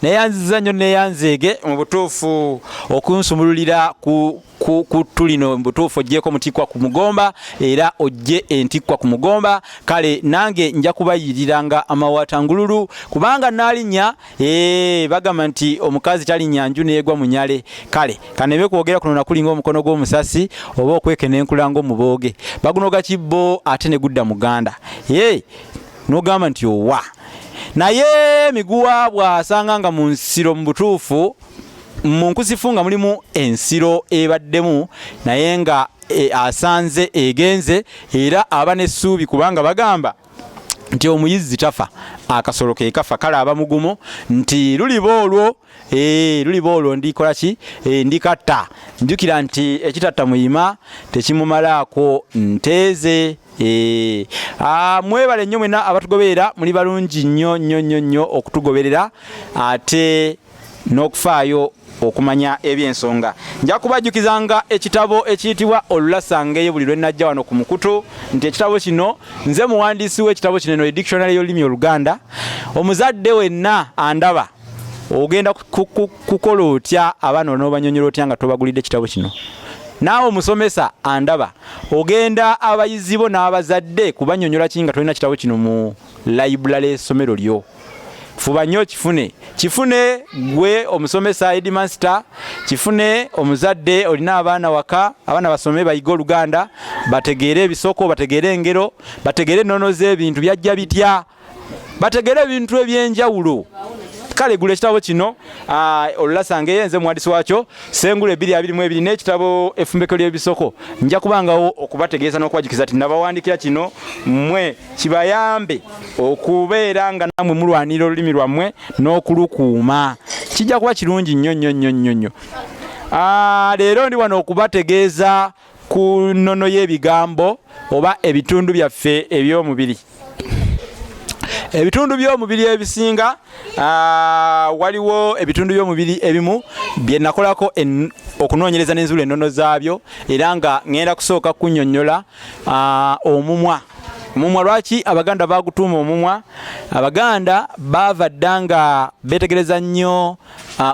Neyanziza nnyo, neyanzeege mu butuufu okunsumululira ku ku tulino. Mu butuufu oggyeko mutikkwa ku mugomba era ojje entikkwa ku mugomba. Kale nange nja kubayiriranga amawatangululu kubanga naalinnya. Bagamba nti omukazi talinnya nju neegwa munyale. Kale kanebe kwogera kuno nakulinga omukono gw'omusasi oba okwekenenkula ng'omubooge bagunoga kibbo ate ne gudda muganda. N'ogamba nti owa naye miguwa bw'asanga nga mu nsiro, mu butuufu mu nkusifu nga mulimu ensiro ebaddemu, naye nga asanze egenze, era aba n'essuubi kubanga bagamba nti omuyizzi tafa, akasolo ke kafa. Kale aba mugumu nti luliba olwo, luliba olwo ndikola ki? Ndikatta. Njukira nti ekitatta muyima tekimumalaako nteeze. Mwebale nnyo mwena abatugoberera, muli balungi nnyo nnyo nnyo nnyo okutugoberera ate n'okufaayo okumanya ebyensonga. Nja kubajjukizanga ekitabo ekiyitibwa Olulasangeyo buli lwe najja wano ku mukutu nti ekitabo kino nze muwandiisi w'ekitabo kino, eno dictionary y'olulimi Oluganda. Omuzadde wenna andaba, ogenda kukola otya abaana onoobanyonyola otya nga tobagulidde ekitabo kino? Naawe omusomesa andaba, ogenda abayizi bo n'abazadde kubanyonyola ki nga tolina kitabo kino mu library essomero lyo? Fuba nnyo kifune, kifune gwe omusomesa, headmaster, kifune omuzadde olina abaana waka. Abaana basome, bayige Oluganda, bategeere ebisoko, bategeere engero, bategeere ennono z'ebintu byajja bitya, bategeere ebintu ebyenjawulo. Kale gula ekitabo kino Olulasangeyo, nze muwandisi wakyo, Sengula 2022, n'ekitabo Effumbeko ly'Ebisoko. Nja kubangawo okubategeeza n'okubajukiza nti nabawandikira kino mmwe kibayambe okubeera nga nammwe mulwanira olulimi lwammwe n'okulukuuma. Kijja kuba kirungi nnyo nnyo nnyo nnyo nnyo. Leero ndi wano okubategeeza ku nnono y'ebigambo oba ebitundu byaffe eby'omubiri. Ebitundu by'omubiri ebisinga, waliwo ebitundu by'omubiri ebimu bye nakolako okunoonyereza n'enzuula ennono zaabyo, era nga ŋŋenda kusooka kunnyonnyola omumwa. Omumwa, lwaki Abaganda bagutuuma omumwa? Abaganda baava dda nga beetegereza nnyo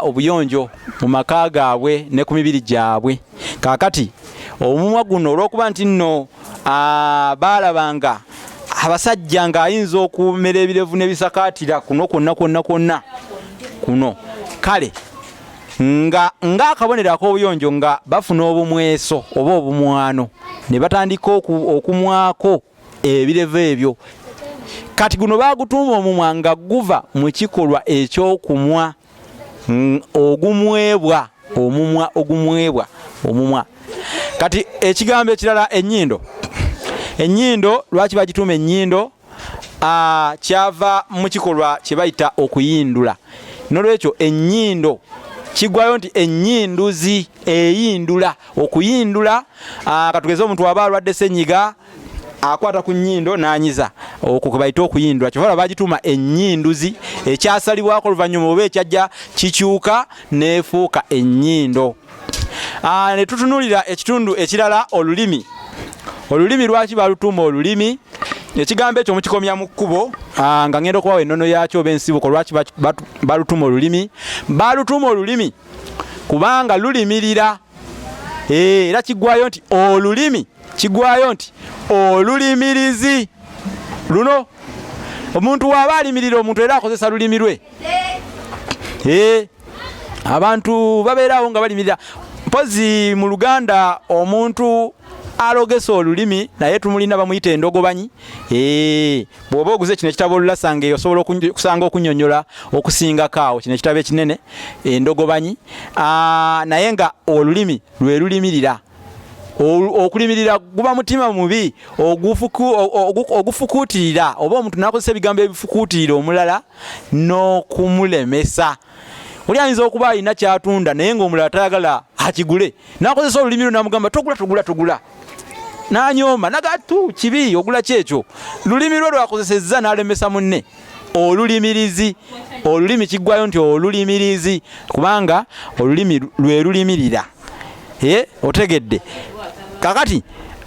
obuyonjo mu maka gaabwe ne ku mibiri gyabwe. Kaakati omumwa guno, olw'okuba nti nno baalabanga abasajja ng'ayinza okumera ebirevu n'ebisakaatira kuno kwonna kwonna kwonna kuno, kale nga ng'akabonero ak'obuyonjo nga bafuna obumweso oba obumwano ne batandika okumwako ebirevu ebyo. Kati guno bagutuuma omumwa nga guva mu kikolwa ekyokumwa ogumwebwa, omumwa ogumwebwa, omumwa. Kati ekigambo ekirala, ennyindo. Ennyindo lwaki bagituuma ennyindo? Kyava mu kikolwa kye bayita okuyindula. Nolwekyo ennyindo kigwayo nti ennyinduzi eyindula, okuyindula. Katugeze omuntu aba alwadde senyiga, akwata ku nnyindo n'anyiza, okwo kwe bayita okuyindula. Kyova bagituuma ennyinduzi, ekyasalibwako oluvannyuma oba ekyajja kikyuka n'efuuka ennyindo. Ne tutunuulira ekitundu ekirala, olulimi. Olulimi lwaki balutuuma olulimi? Ekigambo ekyo mukikomya mu kkubo nga ngenda okubawa ennono yakyo oba ensibuko lwaki balutuuma olulimi. Balutuuma olulimi kubanga lulimirira, era kiggwayo nti olulimi, kigwayo nti olulimirizi. Luno omuntu waaba alimirira omuntu era akozesa lulimi lwe. Abantu babeerawo nga balimirira. Mpozi mu Luganda omuntu alogesa olulimi naye tumulina, bamuyita endogobanyi. Bw'oba oguze kino ekitabo Olulasanga eyo, osobola okusanga okunyonyola okusingako awo, kino ekitabo ekinene, endogobanyi. Naye nga olulimi lwe lulimirira. Okulimirira guba mutima mubi ogufukuutirira oba omuntu n'akozesa ebigambo ebifukuutirira omulala n'okumulemesa. Oli ayinza okuba alina kyatunda naye ng'omulala tayagala akigule, n'akozesa olulimi lwe n'amugamba togula, togula, togula, n'anyooma nagatu kibi ogula kyekyo. Lulimi lwe lwakozesezza n'alemesa munne. Olulimirizi, olulimi kiggwayo nti olulimirizi kubanga olulimi lwe lulimirira. Otegedde? Kakati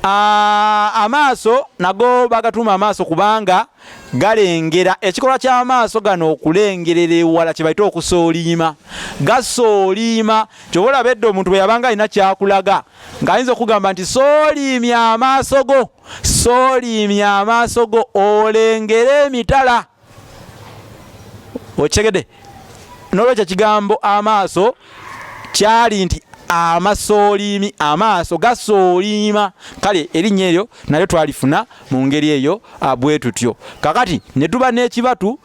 Amaaso nago bagatuuma amaaso kubanga galengera. Ekikolwa ky'amaaso gano okulengerera ewala kye bayita okusooliima. Gasooliima. Ky'oba olaba edda omuntu bwe yabanga alina ky'akulaga ng'ayinza okugamba nti sooliimya amaaso go, sooliimya amaaso go olengere emitala. Okitegedde? N'olwekyo ekigambo amaaso kyali nti amasooliimi, amaaso gasooliima. Kale erinnya eryo nalyo twalifuna mu ngeri eyo bwe tutyo. Kakati ne tuba n'ekibatu,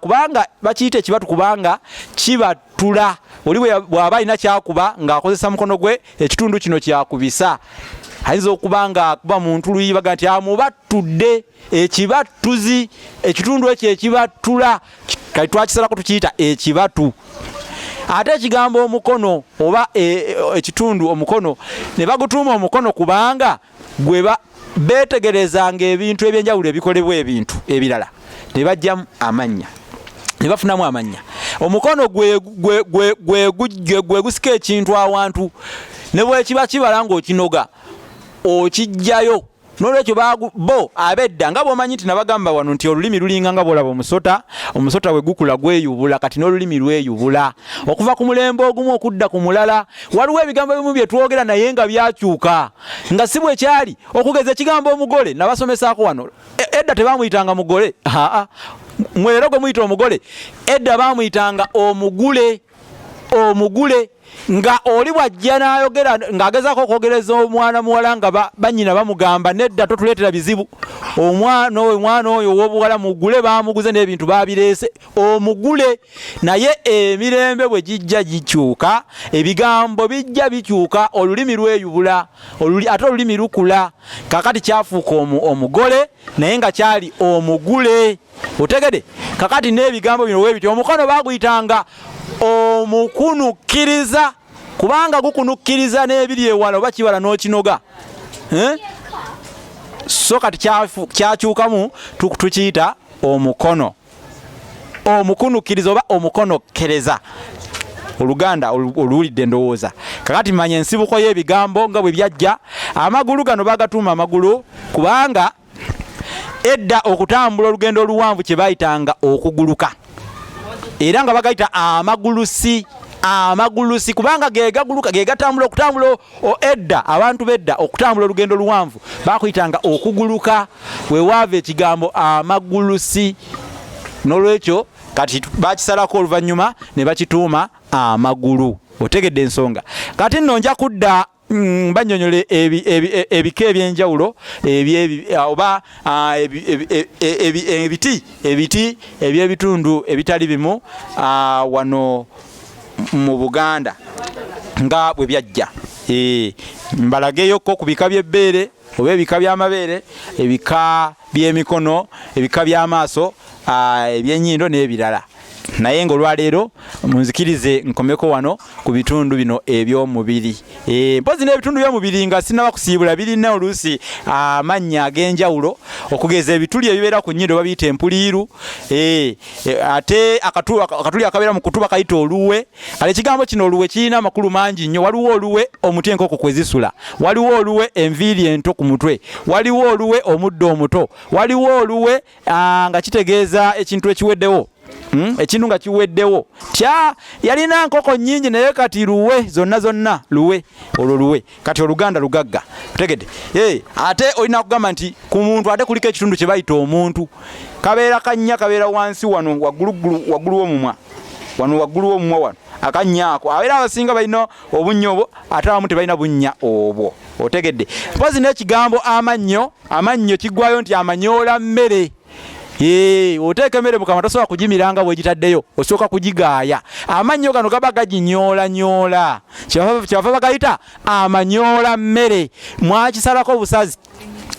kubanga bakiyita ekibatu kubanga kibatula. Oli bw'aba alina kyakuba ng'akozesa mukono gwe, ekitundu kino kyakubisa. Ayinza okuba ng'akuba muntu luyi, baga nti amubattudde. Ekibattuzi, ekitundu ekyo ekibattula, kati twakisalako tukiyita ekibatu. Ate ekigambo omukono oba ekitundu omukono ne bagutuuma omukono kubanga gwe beetegerezanga ebintu ebyenjawulo ebikolebwa ebintu ebirala ne bajjamu amannya, ne bafunamu amannya. Omukono gwe gusika ekintu awantu, ne bwekiba kibala ng'okinoga okijjayo. N'olwekyo bo ab'edda, nga bw'omanyi nti nabagamba wano nti olulimi lulinga nga bw'olaba omusota, omusota bwe gukula gweyubula, kati n'olulimi lweyubula okuva ku mulembe ogumu okudda ku mulala. Waliwo ebigambo ebimu bye twogera naye nga byakyuka nga si bwe kyali. Okugeza ekigambo omugole, nabasomesaako wano, edda tebamuyitanga mugole, aa, mwe leero gwe muyita omugole, edda bamuyitanga omugule. Omugule nga oli bw'ajja n'ayogera ng'agezaako okwogereza omwana muwala nga bannyina bamugamba nedda totuleetera bizibu, omwana oyo, omwana oyo ow'obuwala mugule, baamuguze n'ebintu baabireese, omugule. Naye emirembe bwe gijja gikyuka, ebigambo bijja bikyuka, olulimi lweyubula, ate olulimi lukula. Kaakati kyafuuka omugole naye nga kyali omugule. Otegede? Kakati n'ebigambo bino webityo. Omukono baguyitanga omukunukkiriza kubanga gukunukkiriza n'ebiri ewala oba kibala n'okinoga. So kati kyakyukamu tukiyita omukono. Omukunukkiriza oba omukonokkereza. Oluganda oluwulidde endowooza. Kakati manya ensibuko y'ebigambo nga bwe byajja. Amagulu gano bagatuuma amagulu kubanga edda okutambula olugendo oluwanvu kye bayitanga okuguluka, era nga bagayita amagulusi. Amagulusi kubanga ge gaguluka, ge gatambula okutambula edda, abantu b'edda okutambula olugendo oluwanvu bakuyitanga okuguluka, wewaava ekigambo amagulusi. N'olwekyo kati bakisalako oluvannyuma ne bakituuma amagulu. Otegedde ensonga? Kati nno nja kudda bannyonnyole ebika ebyenjawulo oba ebiti eby'ebitundu ebitali bimu wano mu Buganda nga bwe byajja. Mbalageyokko ku bika by'ebbeere oba ebika by'amabeere, ebika by'emikono, ebika by'amaaso, eby'ennyindo n'ebirala. Naye ng'olwaleero munzikirize nkomeko wano ku bitundu bino eby'omubiri. Mpozi n'ebitundu by'omubiri nga sinnaba kusiibula birina oluusi amannya ag'enjawulo, okugeza ebituli ebibeera ku nnyindo babiyita empuliiru, ate akatuli akabeera mu kutu bakayita oluwe. Kale ekigambo kino oluwe kirina amakulu mangi nnyo. Waliwo oluwe omuti enkoko kwe zisula, waliwo oluwe enviiri ento ku mutwe, waliwo oluwe omuddo omuto, waliwo oluwe nga kitegeeza ekintu ekiweddewo. Ekintu nga kiweddewo. Tya yalina nkoko nnyingi naye kati luwe zonna zonna luwe, olwo luwe. Kati Oluganda lugagga, otegedde? Ate olina kugamba nti ku muntu ate kuliko ekitundu kye bayita omuntu, kabeera kannya, kabeera wansi wano waggulu w'omumwa, wano waggulu w'omumwa wano akannya ako. Abeera abasinga balina obunnya obwo, ate abamu tebalina bunnya obwo, otegedde? Mpozi n'ekigambo amannyo, amannyo kiggwayo nti amanyoola mmere. Oteeka emmere mu kamwa tosobola kugimira nga bw'egitaddeyo, osooka kugigaaya. Amannyo gano gaba gaginyoolanyoola, kyebava bagayita amanyoola mmere. Mwakisalako obusazi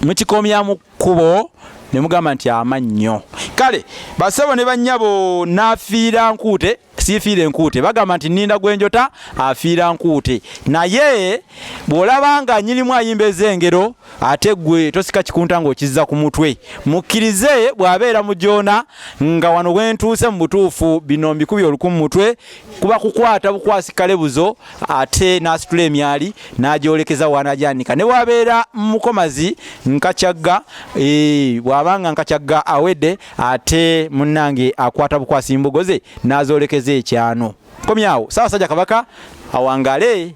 mukikomya mu kkubo ne mugamba nti amannyo. Kale basebo ne bannyabo, naafiira nkuute. Siifiire nkuute. Bagamba nti nninda gwenjota afiira nkuute, naye bw'olaba nga nyinimu ayimba ez'engero, ate gwe tosika kikunta ng'okizza ku mutwe. Mukkirize bw'abeera mujoona nga wano wentuuse mu butuufu, bino mbikubye oluku mu mutwe, kuba kukwata bukwasi kalebuzo, ate n'asitula emyali n'agyolekeza w'anagyanika. Ne bw'abeera mukomazi nkakyagga, bw'aba nga nkakyagga awedde, ate munnange akwata bukwasi mbugo ze n'azoolekeza ekyano. Komyawo. Ssaabasajja Kabaka awangale.